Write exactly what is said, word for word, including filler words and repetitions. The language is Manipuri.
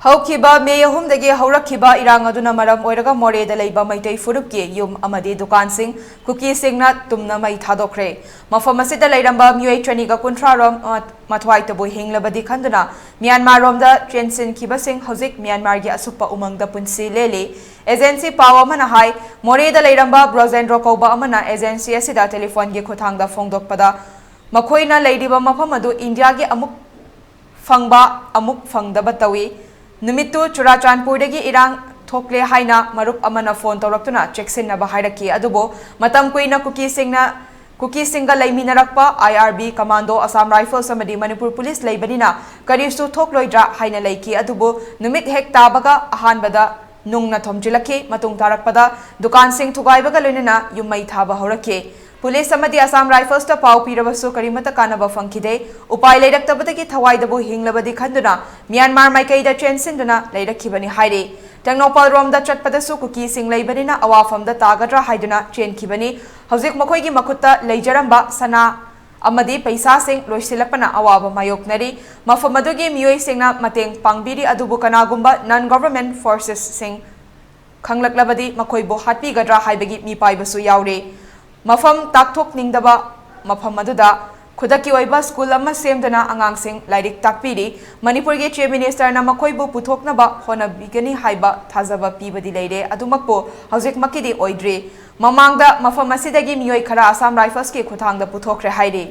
ꯍꯧꯈꯤꯕ ꯃꯦ ꯑꯍꯨꯝꯗꯒꯤ ꯍꯧꯔꯛꯈꯤꯕ ꯏꯔꯥꯡ ꯑꯗꯨꯅ ꯃꯔꯝ ꯑꯣꯏꯔꯒ ꯃꯣꯔꯦꯗ ꯂꯩꯕ ꯃꯩꯇꯩ ꯐꯨꯔꯨꯞꯀꯤ ꯌꯨꯝ ꯑꯃꯗꯤ ꯗꯨꯀꯥꯟꯁꯤꯡ ꯀꯨꯀꯤꯁꯤꯡꯅ ꯇꯨꯝꯅ ꯃꯩ ꯊꯥꯗꯣꯛꯈ꯭ꯔꯦ꯫ ꯃꯐꯝ ꯑꯁꯤꯗ ꯂꯩꯔꯝꯕ ꯃꯤꯑꯣꯏ ꯆꯅꯤꯒ ꯀꯨꯟꯊ꯭ꯔꯥ ꯔꯣꯝ, ꯑ, ꯃꯊ꯭ꯋꯥꯏꯇꯕꯨ ꯍꯤꯡꯂꯕꯗꯤ ꯈꯟꯗꯨꯅ ꯃ꯭ꯌꯥꯟꯃꯥꯔ ꯔꯣꯝꯗ ꯆꯦꯟꯁꯤꯟꯈꯤꯕꯁꯤꯡ ꯍꯧꯖꯤꯛ ꯃ꯭ꯌꯥꯟꯃꯥꯔꯒꯤ ꯑꯁꯨꯞꯄ ꯎꯃꯪꯗ ꯄꯨꯟꯁꯤ ꯂꯦꯜꯂꯤ꯫ ꯑꯦꯖꯦꯟꯁꯤ ꯄꯥꯎ ꯑꯃꯅ ꯍꯥꯏ, ꯃꯣꯔꯦꯗ ꯂꯩꯔꯝꯕ ꯕ꯭ꯔꯣꯖꯦꯟꯗ꯭ꯔꯣ ꯀꯧꯕ ꯑꯃꯅ ꯑꯦꯖꯦꯟꯁꯤ ꯑꯁꯤꯗ ꯇꯦꯂꯤꯐꯣꯟꯒꯤ ꯈꯨꯠꯊꯥꯡꯗ ꯐꯣꯡꯗꯣꯛꯄꯗ, ꯃꯈꯣꯏꯅ ꯂꯩꯔꯤꯕ ꯃꯐꯝ ꯑꯗꯨ ꯏꯟꯗꯤꯌꯥꯒꯤ ꯑꯃꯨꯛ ꯐꯪꯕ ꯑꯃꯨꯛ ꯐꯪꯗꯕ ꯇꯧꯏ꯫ ꯅꯨꯃꯤꯠꯇꯨ ꯆꯨꯔꯥꯆꯥꯟꯄꯨꯔꯗꯒꯤ ꯏꯔꯥꯡ ꯊꯣꯛꯂꯦ ꯍꯥꯏꯅ ꯃꯔꯨꯞ ꯑꯃꯅ ꯐꯣꯟ ꯇꯧꯔꯛꯇꯨꯅ ꯆꯦꯛꯁꯤꯟꯅꯕ ꯍꯥꯏꯔꯛꯈꯤ, ꯑꯗꯨꯕꯨ ꯃꯇꯝ ꯀꯨꯏꯅ ꯀꯨꯀꯤꯁꯤꯡꯅ, ꯀꯨꯀꯤꯁꯤꯡꯒ ꯂꯩꯃꯤꯟꯅꯔꯛꯄ I R B, commando, Assam rifles ꯑꯃꯗꯤ ꯃꯅꯤꯄꯨꯔ ꯄꯨꯂꯤꯁ ꯂꯩꯕꯅꯤꯅ ꯀꯔꯤꯁꯨ ꯊꯣꯛꯂꯣꯏꯗ꯭ꯔꯥ ꯍꯥꯏꯅ ꯂꯩꯈꯤ, ꯑꯗꯨꯕꯨ ꯅꯨꯃꯤꯠ ꯍꯦꯛ ꯇꯥꯕꯒ ꯑꯍꯥꯟꯕꯗ ꯅꯨꯡꯅ ꯊꯣꯝꯖꯤꯜꯂꯛꯈꯤ꯫ ꯃꯇꯨꯡ ꯇꯥꯔꯛꯄꯗ ꯗꯨꯀꯥꯟꯁꯤꯡ ꯊꯨꯒꯥꯏꯕꯒ ꯂꯣꯏꯅꯅ ꯌꯨꯝ ꯃꯩ ꯊꯥꯕ ꯍꯧꯔꯛꯈꯤ꯫ ꯄꯨꯂꯤꯁ ꯑꯃꯗꯤ ꯑꯁꯥꯝ ꯔꯥꯏꯐꯜꯁꯇ ꯄꯥꯎ ꯄꯤꯔꯕꯁꯨ ꯀꯔꯤꯃꯠꯇ ꯀꯥꯟꯅꯕ ꯐꯪꯈꯤꯗꯦ꯫ ꯎꯄꯥꯏ ꯂꯩꯔꯛꯇꯕꯗꯒꯤ ꯊꯋꯥꯏꯗꯕꯨ ꯍꯤꯡꯂꯕꯗꯤ ꯈꯟꯗꯨꯅ ꯃ꯭ꯌꯥꯟꯃꯥꯔ ꯃꯥꯏꯀꯩꯗ ꯆꯦꯟꯁꯤꯟꯗꯨꯅ ꯂꯩꯔꯛꯈꯤꯕꯅꯤ ꯍꯥꯏꯔꯤ꯫ ꯇꯦꯡꯅꯧꯄꯜ ꯔꯣꯝꯗ ꯆꯠꯄꯗꯁꯨ ꯀꯨꯀꯤꯁꯤꯡ ꯂꯩꯕꯅꯤꯅ ꯑꯋꯥꯐꯝꯗ ꯇꯥꯒꯗ꯭ꯔꯥ ꯍꯥꯏꯗꯨꯅ ꯆꯦꯟꯈꯤꯕꯅꯤ꯫ ꯍꯧꯖꯤꯛ ꯃꯈꯣꯏꯒꯤ ꯃꯈꯨꯠꯇ ꯂꯩꯖꯔꯝꯕ ꯁꯅꯥ ꯑꯃꯗꯤ ꯄꯩꯁꯥꯁꯤꯡ ꯂꯣꯏꯁꯤꯜꯂꯛꯄꯅ ꯑꯋꯥꯕ ꯃꯥꯌꯣꯛꯅꯔꯤ꯫ ꯃꯐꯝ ꯑꯗꯨꯒꯤ ꯃꯤꯑꯣꯏꯁꯤꯡꯅ ꯃꯇꯦꯡ ꯄꯥꯡꯕꯤꯔꯤ, ꯑꯗꯨꯕꯨ ꯀꯅꯥꯒꯨꯝꯕ non government forcesꯁꯤꯡ ꯈꯪꯂꯛꯂꯕꯗꯤ ꯃꯈꯣꯏꯕꯨ ꯍꯥꯠꯄꯤꯒꯗ꯭ꯔꯥ ꯍꯥꯏꯕꯒꯤ ꯃꯤꯄꯥꯏꯕꯁꯨ ꯌꯥꯎꯔꯤ꯫ ꯃꯐꯝ ꯇꯥꯛꯊꯣꯛꯅꯤꯡꯗꯕ ꯃꯐꯝ ꯑꯗꯨꯗ ꯈꯨꯗꯛꯀꯤ ꯑꯣꯏꯕ ꯁ꯭ꯀꯨꯜ ꯑꯃ ꯁꯦꯝꯗꯨꯅ ꯑꯉꯥꯡꯁꯤꯡ ꯂꯥꯏꯔꯤꯛ ꯇꯥꯛꯄꯤꯔꯤ꯫ ꯃꯅꯤꯄꯨꯔꯒꯤ Chief Ministerꯅ ꯃꯈꯣꯏꯕꯨ ꯄꯨꯊꯣꯛꯅꯕ ꯍꯣꯠꯅꯕꯤꯒꯅꯤ ꯍꯥꯏꯕ ꯊꯥꯖꯕ ꯄꯤꯕꯗꯤ ꯂꯩꯔꯦ, ꯑꯗꯨꯃꯛꯄꯨ ꯍꯧꯖꯤꯛꯃꯛꯀꯤꯗꯤ ꯑꯣꯏꯗ꯭ꯔꯤ꯫ ꯃꯃꯥꯡꯗ ꯃꯐꯝ ꯑꯁꯤꯗꯒꯤ ꯃꯤꯑꯣꯏ ꯈꯔ ꯑꯁꯥꯝ ꯔꯥꯏꯐꯜꯁꯀꯤ ꯈꯨꯠꯊꯥꯡꯗ ꯄꯨꯊꯣꯛꯈ꯭ꯔꯦ ꯍꯥꯏꯔꯤ꯫